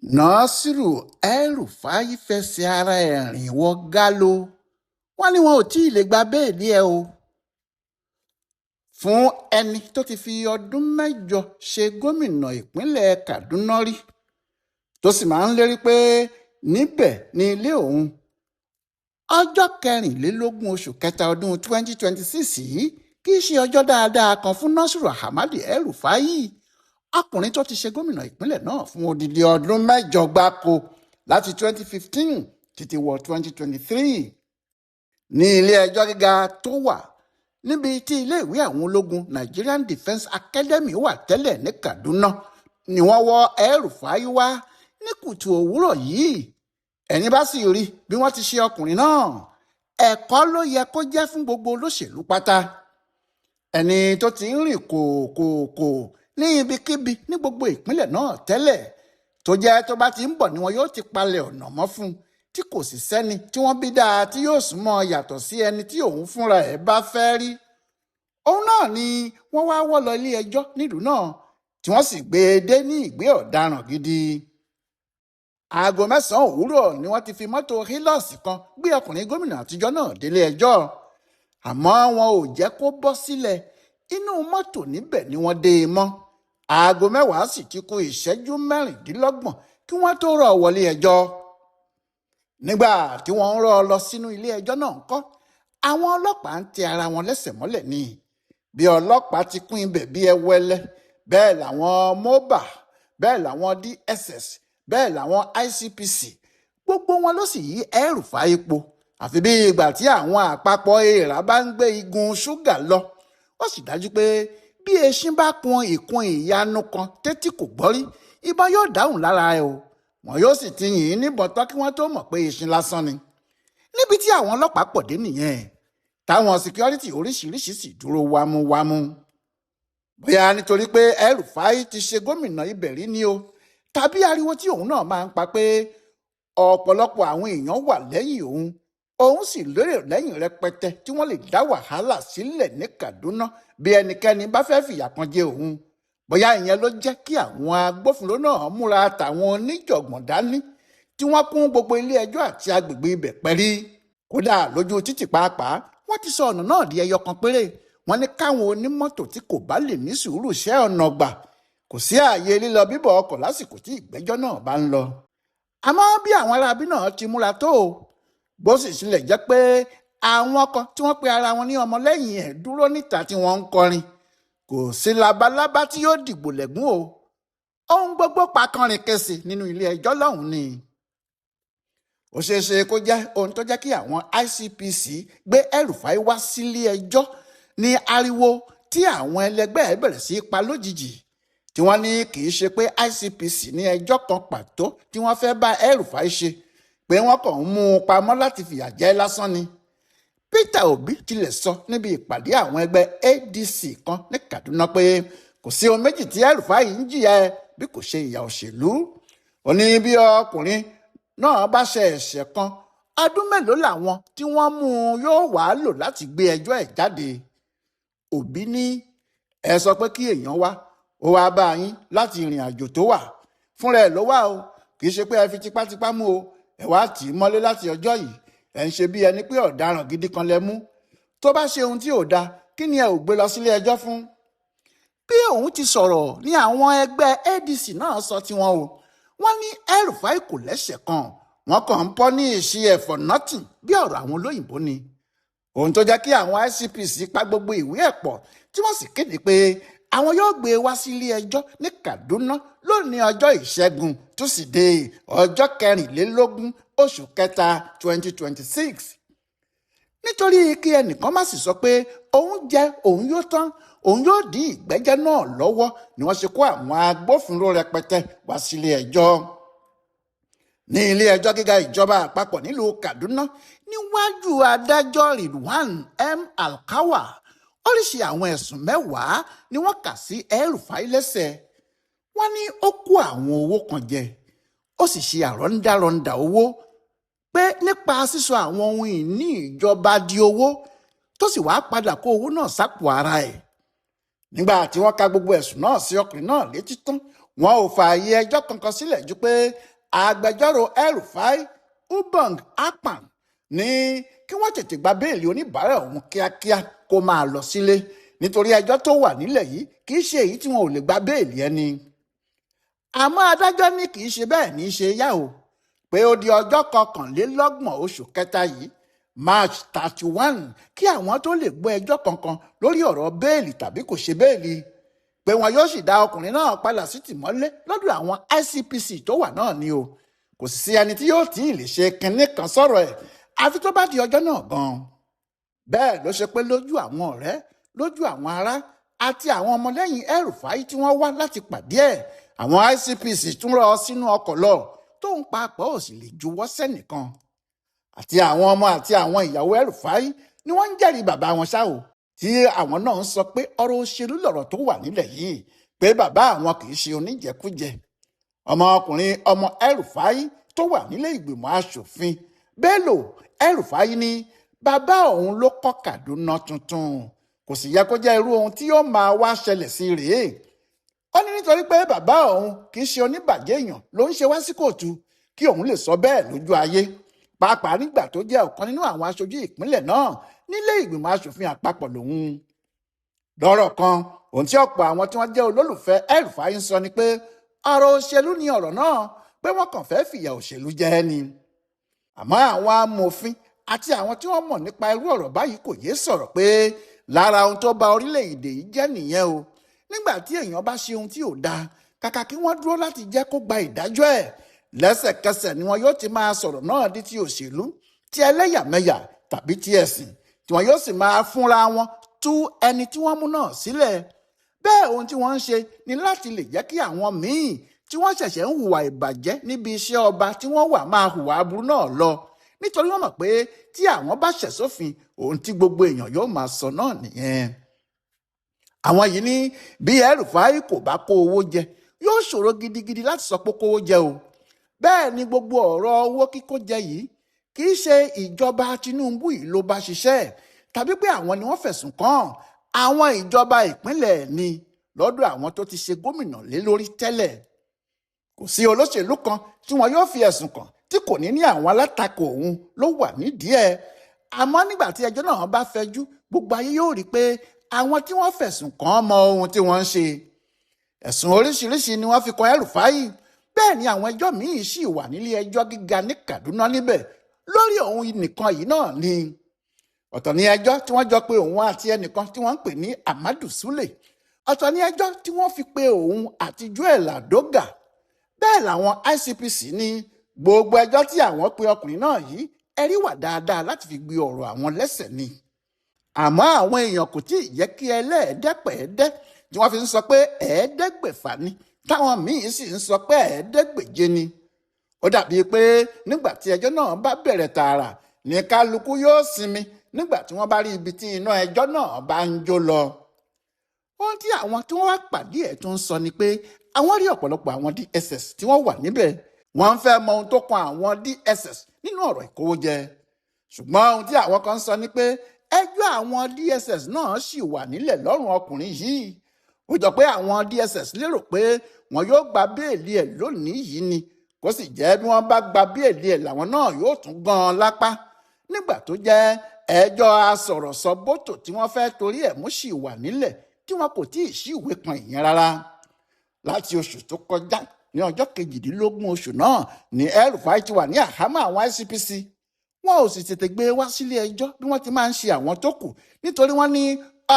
Nasiru El-Rufai fẹsẹ̀ ara ẹ̀ rìn wọ gàá lọ, wọn ni wọn ò tí ì lè gba bẹ́ẹ́lí ẹ̀ o. Fún ẹni tó ti fi ọdún 8 ṣe gómìnà ìpínlẹ̀ Kaduna rí, tó sì máa ń lérí pé níbẹ̀ ni ilé òun, ọjọ́ 24 oṣù kẹta ọdún 2026 yìí kì í ṣe ọjọ́ dáadáa kan fún Nasiru Ahmad El-Rufai, ọkùnrin tó ti ṣe gómìnà ìpínlẹ̀ náà fún odidi ọdún 8 gbáko láti 2015 títí wọ 2023. Ní ilé ẹjọ́ gíga tó wà níbi tí iléèwé àwọn ológun Nigerian Defence Academy wà tẹ́lẹ̀ ní Kaduna ni wọ́n wọ́ El-Rufai wá ní kùtù òwúrọ̀ yìí. Ẹni bá sì rí bí wọ́n ti ṣe ọkùnrin náà, ẹ̀kọ́ ló yẹ kó jẹ́ fún gbogbo olóṣèlú pátá. Ẹni tó ti ń rìn kòkòkò ní ibikíbi ní gbogbo ìpínlẹ̀ náà tẹ́lẹ̀, tó jẹ́ tó bá ti ń bọ̀ ni wọn yóò ti palẹ̀ ọ̀nà mọ́ fún un, tí kò sì sẹ́ni tí wọ́n bí dáa tí yóò súnmọ́ yàtọ̀ sí ẹni tí òun fúnra ẹ̀ bá fẹ́ rí. Òun náà ni wọ́n wá wọ́ lọ ilé ẹjọ́ nílùú náà, tí wọ́n sì gbé e dé ní ìgbé ọ̀daràn gidi. Aago 9 òwúrọ̀ ni wọ́n ti fi mọ́tò Hilux kan gbé ọkùnrin gómìnà àtijọ́ náà délé ẹjọ́, àmọ́ wọn ò jẹ́ kó bọ́ sílẹ̀. Inú mọ́tò níbẹ̀ ni wọ́n dé e mọ́. Aago 10 sì ti kù ìṣẹ́jú 26 kí wọ́n tó rọ̀ wọlé ẹjọ́. Nígbà tí wọ́n ń rọ́ ọ lọ sínú ilé ẹjọ́ náà ńkọ́, àwọn ọlọ́pàá ń tẹ ara wọn lẹ́sẹ̀ mọ́lẹ̀ ni. Bí ọlọ́pàá ti kún ibẹ̀ bí ẹwẹ́lẹ́, bẹ́ẹ̀ làwọn MOBA, bẹ́ẹ̀ làwọn DSS, bẹ́ẹ̀ làwọn ICPC, gbogbo wọn ló sì yí El-Rufai po. Àfi bí ìgbà tí àwọn àpapọ̀ èèrà bá ń gbé igun ṣúgà lọ. Ó sì dájú pé bí eṣin bá kun ìkun ìyanu kan tẹ́tí kò gbọ́ rí, ìbọn yóò dáhùn lára ẹ o. Wọn yóò sì ti yìn ín níbọn tán kí wọ́n tó mọ̀ pé eṣin lásán ni. Níbi tí àwọn ọlọ́pàá pọ̀ dé nìyẹn, táwọn síkírọ́rìtì oríṣiríṣi sì dúró wámúwámú. Bóyá nítorí pé El-Rufai ti ṣe gómìnà ibẹ̀ rí ni o, tàbí ariwo tí òun náà máa ń pa pé ọ̀pọ̀lọpọ̀ àwọn èèyàn wà lẹ́yìn òun, òun sì lérè lẹ́yìn rẹpẹtẹ tí wọ́n lè dá wàhálà sílẹ̀ ní Kaduna bí ẹnikẹ́ni bá fẹ́ fìyà kan jẹ òun. Bóyá ìyẹn ló jẹ́ kí àwọn agbófinró náà múra tàwọn oníjọ̀gbọ̀n dání tí wọ́n kún gbogbo ilé ẹjọ́ àti agbègbè ibẹ̀ pẹ́rí. Kódà lójú títì pàápàá, wọ́n ti sọ ọ̀nà náà di ẹyọ kan péré. Wọ́n ní káwọn onímọ́tò tí kò bá lè ní sùúrù ṣẹ́ ọ̀nà gbà. Kò sí ààyè lílọ bíbọ̀ ọkọ̀ lásìkò tí ìgbẹ́jọ́ náà bá ń lọ. Àmọ́ bí àwọn aráabí náà ti múra tó o, bó sì tilẹ̀ jẹ́ pé àwọn kan tí wọ́n pe ara wọn ní ọmọlẹ́yìn ẹ̀ dúró níta tí wọ́n ń kọrin, kò sí labalábá tí yóò dìgbò lẹ́gùn o. Ohun gbogbo pa kọrin kẹsì nínú ilé ẹjọ́ lọ́hùn ni. Ó ṣeé ṣe kó jẹ́ ohun tó jẹ́ kí àwọn ICPC gbé El-Rufai wá sílé ẹjọ́ ní ariwo tí àwọn ẹlẹgbẹ́ ẹ̀ bẹ̀rẹ̀ sí í pa lójijì, tí wọ́n ní kì í ṣe pé ICPC ní ẹjọ́ kan pàtó tí wọ́n fẹ́ bá El-Rufai ṣe, pé wọ́n kàn ń mú un pamọ́ láti fìyà jẹ lásán ni. Peter Obi tilẹ̀ sọ níbi ìpàdé àwọn ẹgbẹ́ ADC kan ní Kaduna pé kò sí ohun méjì tí El-Rufai ń jìyà ẹ bí kò ṣe ìyà òṣèlú. Ó ní bí ọkùnrin náà bá ṣe ẹ̀ṣẹ̀ kan, ọdún mélòó làwọn tí wọ́n mú un yóò wá lò láti gbé ẹjọ́ ẹ̀ jáde. Obi ní ẹ sọ pé kí èèyàn wá, ó wá bá yín láti ìrìn àjò tó wà fúnra ẹ̀ ló wà o, kì í ṣe pé ẹ fi tipátipá mú o, ẹ wá tì í mọ́lé láti ọjọ́ yìí, ẹ ń ṣe bí ẹni pé ọ̀daràn gidi kan lẹ mú. Tó bá ṣe ohun tí ò dáa, kí ni ẹ ò gbé lọ sílé ẹjọ́ fún? Bí òun ti sọ̀rọ̀ ní àwọn ẹgbẹ́ ADC náà sọ tiwọn o. Wọ́n ní El-Rufai kò lẹ́sẹ̀ kan, wọ́n kàn ń pọ́ ní ìṣe ẹ̀ for nothing bí ọ̀rọ̀ àwọn olóyìnbó ni. Ohun tó jẹ́ kí àwọn ICPC pa gbogbo ìwé ẹ̀ pọ̀ tí wọ́n sì kéde pé àwọn yóò gbé e wá sílé ẹjọ́ ní Kaduna lónìí ọjọ́ ìṣẹ́gun túsídẹ̀ẹ́ ọjọ́ 24 oṣù kẹta 2026. Nítorí kí ẹnìkan má sì sọ pé òun jẹ òun yóò tán, òun yóò dí ìgbẹ́jọ́ náà lọ́wọ́ ni wọ́n ṣe kó àwọn agbófinró rẹpẹtẹ wá sílé ẹjọ́. Ní ilé ẹjọ́ gíga ìjọba àpapọ̀ nílùú Kaduna, níwájú adájọ́ Ridwan M. Alkawa, oríṣi àwọn ẹ̀sùn 10 ni wọ́n kà sí El-Rufai lẹ́sẹ̀. Wọ́n ní ó kó àwọn owó kan jẹ, ó sì ṣe àrọ́ndàrọ́ndà owó pé nípa sísọ àwọn ohun ìní ìjọba di owó, tó sì wáá padà kó owó náà sápò ara ẹ̀. Nígbà tí wọ́n ka gbogbo ẹ̀sùn náà sí ọkùnrin náà létí tán, wọn ò fààyè ẹjọ́ kankan sílẹ̀ ju pé Agbẹjọ́rò El-Rufai, Ubong Akpan, ní kí wọ́n tètè gba béèlì oníbàárà òun kíákíá kó máa lọ sílé, nítorí ẹjọ́ tó wà nílẹ̀ yìí kì í ṣe èyí tí wọn ò lè gba béèlì ẹni. Àmọ́ adájọ́ ní kì í ṣe bẹ́ẹ̀ ní í ṣe yá o, pé ó di ọjọ́ 31 oṣù kẹta yìí, March 31, kí àwọn tó lè gbọ́ ẹjọ́ kankan lórí ọ̀rọ̀ béèlì tàbí kò ṣe béèlì, pé wọn yóò sì dá ọkùnrin náà padà sí tìmọ́lé lọ́dọ̀ àwọn ICPC tó wà náà ni o. Kò sì sí ẹni tí yóò tí ì lè ṣe kinní kan sọ̀rọ̀ ẹ̀ àfi tó bá di ọjọ́ náà gan-an. Bẹ́ẹ̀ ló ṣe pé lójú àwọn ọ̀rẹ́, lójú àwọn ará àti àwọn ọmọlẹ́yìn El-Rufai tí wọ́n wá láti pàdé ẹ̀, àwọn ICPC tún rọ sínú ọkọ̀ lọ, tóun papọ̀ ò sì lè juwọ́ sẹ́nìkan. Àti àwọn ọmọ àti àwọn ìyàwó El-Rufai ni wọ́n ń jẹ́rìí bàbá wọn ṣá o, tí àwọn náà ń sọ pé ọ̀rọ̀ òṣèlú lọ̀rọ̀ tó wà nílẹ̀ yìí, pé bàbá àwọn kì í ṣe oníjẹkújẹ. Ọmọkùnrin ọmọ El-Rufai tó wà nílé ìgbìmọ̀ aṣòfin, Bello El-Rufai, ní bàbá òun ló kọ́ Kaduna tuntun, kò sì yẹ kó jẹ́ irú ohun tí yóò máa wá ṣẹlẹ̀ sí rèé. Ó ní nítorí pé bàbá òun kì í ṣe oníbàjẹ́ èèyàn ló ń ṣe wá sí kóòtù kí òun lè sọ bẹ́ẹ̀ lójú ayé, pàápàá nígbà tó jẹ́ ọ̀kan nínú àwọn aṣojú ìpínlẹ̀ náà nílé ìgbìmọ̀ aṣòfin àpapọ̀ lòun. Lọ́rọ̀ kan, ohun tí ọ̀pọ̀ àwọn tí wọ́n jẹ́ olólùfẹ́ El-Rufai ń sọ ni pé ọ̀rọ̀ òṣèlú ni ọ̀rọ̀ náà, pé wọ́n kàn fẹ́ fìyà òṣèlú jẹ ẹ́ ni. Àmọ́ àwọn amòfin àti àwọn tí wọ́n mọ̀ nípa irú ọ̀rọ̀ báyìí kò yéé sọ̀rọ̀ pé lára ohun tó ba orílẹ̀-èdè yìí jẹ́ nìyẹn o. Nígbà tí èèyàn bá ṣe ohun tí ò dáa, kàkà kí wọ́n dúró láti jẹ́ kó gba ìdájọ́ ẹ̀, lẹ́sẹ̀kẹsẹ̀ ni wọn yóò ti máa sọ̀rọ̀ náà di ti òṣèlú, ti ẹlẹ́yàmẹ̀yà tàbí ti ẹ̀sìn, tí wọn yóò sì máa fúnra wọn tú ẹni tí wọ́n mú náà sílẹ̀. Bẹ́ẹ̀ ohun tí wọ́n ń ṣe ni láti lè jẹ́ kí àwọn míì tí wọ́n ṣẹ̀ṣẹ̀ ń hùwà ìbàjẹ́ níbi iṣẹ́ ọba tí wọ́n wà máa hùwà aburú náà lọ, nítorí wọ́n mọ̀ pé tí àwọn bá ṣẹ̀ sófin, ohun tí gbogbo èèyàn yóò máa sọ náà nìyẹn. Àwọn yìí ní bí El-Rufai kò bá kó owó jẹ, yóò ṣòro gidigidi láti sọ pé kówó jẹ o. Bẹ́ẹ̀ ni gbogbo ọ̀rọ̀ owó kíkó jẹ yìí kì í ṣe ìjọba Tinubu yìí ló bá ṣiṣẹ́, tàbí pé àwọn ni wọ́n fẹ̀sùn kàn, àwọn ìjọba ìpínlẹ̀ ni lọ́dọ̀ àwọn tó ti ṣe gómìnà lé lórí tẹ́lẹ̀. Kò sí olóṣèlú kan tí wọn yóò fi ẹ̀sùn kàn tí kò ní ní àwọn alátakò òun ló wà nídìí ẹ̀. Àmọ́ nígbà tí ẹjọ́ náà bá fẹjú, gbogbo ayé yóò rí pé àwọn tí wọ́n fẹ̀sùn kàn mọ ohun tí wọ́n ń ṣe. Ẹ̀sùn oríṣiríṣi ni wọ́n fi kan El-Rufai. Bẹ́ẹ̀ ni àwọn ẹjọ́ míì sì wà nílé ẹjọ́ gíga ní Kaduna níbẹ̀ lórí òun nìkan yìí náà ni. Ọ̀tọ̀ ni ẹjọ́ tí wọ́n jọ pé òun àti ẹnìkan tí wọ́n ń pè ní Amadu Sule. Ọ̀tọ̀ ni ẹjọ́ tí wọ́n fi pé òun àti Joel Adoga. Bẹ́ẹ̀ làwọn ICPC ní gbogbo ẹjọ́ tí àwọn pe ọkùnrin náà yìí, ẹ̀rí wà dáadáa láti fi gbé ọ̀rọ̀ àwọn lẹ́sẹ̀ ni. Àmọ́ àwọn èèyàn kò tí ì jẹ́ kí ẹlẹ́ẹ̀ẹ́dẹ́pẹ̀ẹ́dẹ́ tí wọ́n fi ń sọ pé 500 ni, táwọn míín sì ń sọ pé 500 ni. Ó dàbí pé nígbà tí ẹjọ́ náà bá bẹ̀rẹ̀ tààrà ní kálukú yóò sinmi nígbà tí wọ́n bá rí ibi tí iná ẹjọ́ náà bá ń jó lọ. Ohun tí àwọn tí wọ́n wá pàdé ẹ̀ tún ń sọ ni pé àwọn rí ọ̀pọ̀lọpọ̀ àwọn DSS tí wọ́n wà níbẹ̀. Wọ́n ń fẹ́ mọ ohun tó kan àwọn DSS nínú ọ̀rọ̀ ìkówójẹ. Ṣùgbọ́n ohun tí àwọn kan ń sọ ni pé ẹjọ́ àwọn DSS náà ṣì wà nílẹ̀ lọ́rùn ọkùnrin yìí. Ó jọ pé àwọn DSS lérò pé wọn yóò gba béèlì ẹ̀ lónìí yìí ni, kó sì jẹ́ bí wọ́n bá gba béèlì ẹ̀ làwọn náà yóò tún gan-an lápá. Nígbà tó jẹ́ ẹjọ́ asọ̀rọ̀sọ bótò tí wọ́n fẹ́ torí ẹ̀ mú ṣì wà nílẹ̀ tí wọn kò tíì ṣí ìwé kan ìyẹn rárá. Láti oṣù tó kọjá ní ọjọ́ 18 oṣù náà ni El-Rufai ti wà ní àhámọ́ àwọn ICPC. Wọn ò sì tètè gbé wá sílé ẹjọ́ bí wọ́n ti máa ń ṣe àwọn tó kù, nítorí wọ́n ní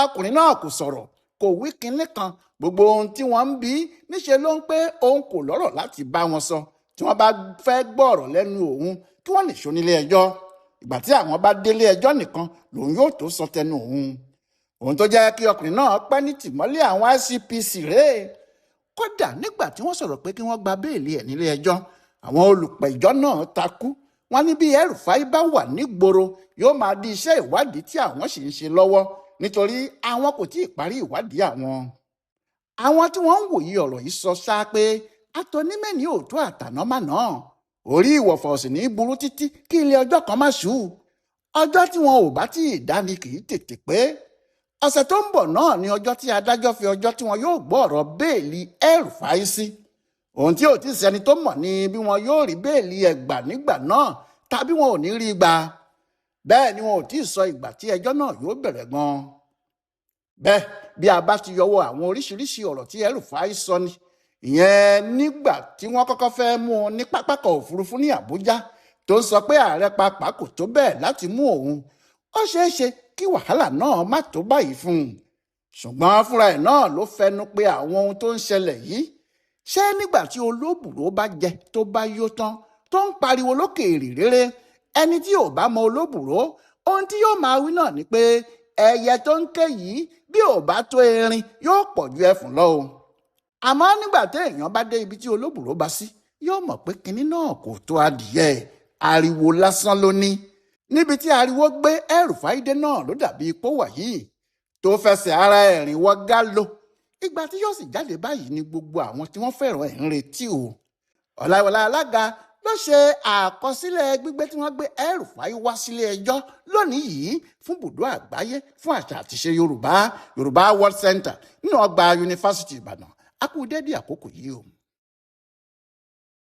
ọkùnrin náà kò sọ̀rọ̀, kò wí kinní kan. Gbogbo ohun tí wọ́n ń bí níṣe ló ń pé òun kò lọ́rọ̀ láti bá wọn sọ. Tí wọ́n bá fẹ́ gbọ́ ọ̀rọ̀ lẹ́nu òun kí wọ́n nìṣó nílé ẹjọ́. Ìgbà tí àwọn bá délé ẹjọ́ nìkan lòun yóò tó sọ tẹnu òun. Ohun tó jẹ́ kí ọkùnrin náà pẹ́ ní tìmọ́lé àwọn ICPC rèé. Kódà nígbà tí wọ́n sọ̀rọ̀ pé kí wọ́n gba béèlì ẹ̀ nílé ẹjọ́, àwọn olùpẹ̀jọ́ náà takú. Wọ́n ní bí El-Rufai bá wà nígboro yóò máa di iṣẹ́ ìwádìí tí àwọn sì ń ṣe lọ́wọ́, nítorí àwọn kò tí ì parí ìwádìí àwọn. Àwọn tí wọ́n ń wòye ọ̀rọ̀ yìí sọ ṣá pé atọ́nímẹ̀ní ò tó àtànámànà, orí ìwọ̀fà ò sì ní burú títí kí ilé ọjọ́ kan má ṣú. Ọjọ́ tí wọn ò bá tí ì dá ni kì í tètè pé. Ọ̀sẹ̀ tó ń bọ̀ náà ni ọjọ́ tí adájọ́ fi ọjọ́ tí wọn yóò gbọ́ ọ̀rọ̀ béèlì El-Rufai sí. Ohun tí ò tí sẹ́ni tó mọ̀ ni bí wọn yóò rí bẹ́ẹ̀lì ẹ̀ gbà nígbà náà tàbí wọn ò ní rí gbà. Bẹ́ẹ̀ ni wọn ò tí ì sọ ìgbà tí ẹjọ́ náà yóò bẹ̀rẹ̀ gan-an. Bẹ́ẹ̀ bí a bá ti yọwọ́ àwọn oríṣiríṣi ọ̀rọ̀ tí El-Rufai sọ ni, ìyẹn nígbà tí wọ́n kọ́kọ́ fẹ́ mú un ní pápákọ̀ òfurufú ní Àbújá, tó ń sọ pé ààrẹ pàápàá kò tó bẹ́ẹ̀ láti mú òun, ó ṣeé ṣe kí wàhálà náà má tó báyìí fún un. Ṣùgbọ́n fúnra ẹ̀ náà ló fẹnu pé àwọn ohun tó ń ṣẹlẹ̀ yìí. Ṣé nígbà tí olóbùrò bá jẹ tó bá yó tán, tó ń pariwo lókèèrè rere, ẹni tí ò bá mọ olóbùrò, ohun tí yóò máa wí náà ni pé ẹyẹ tó ń ké yìí bí ò bá tó erin yóò pọ̀ ju ẹfùn lọ o. Àmọ́ nígbà téèyàn bá dé ibi tí olóbùrò bá sí, yóò mọ̀ pé kinní náà kò tó adìyẹ, ariwo lásán ló ní. Níbi tí ariwo gbé El-Rufai dé náà ló dàbí ipò wà yìí tó fẹsẹ̀ ara ẹ̀ rìn wọ gálò. Ìgbà tí yóò sì jáde báyìí ni gbogbo àwọn tí wọ́n fẹ́ràn ẹ̀ ń retí o. Ọláyíwọlá Alága ló ṣe àkọsílẹ̀ gbígbé tí wọ́n gbé El-Rufai wá sílé ẹjọ́ lónìí yìí fún bùdó àgbáyé fún àṣà àtiṣe Yorùbá, Yorùbá World Center, nínú ọgbà Yunifásitì Ìbàdàn. A kú dédé àkókò yìí o.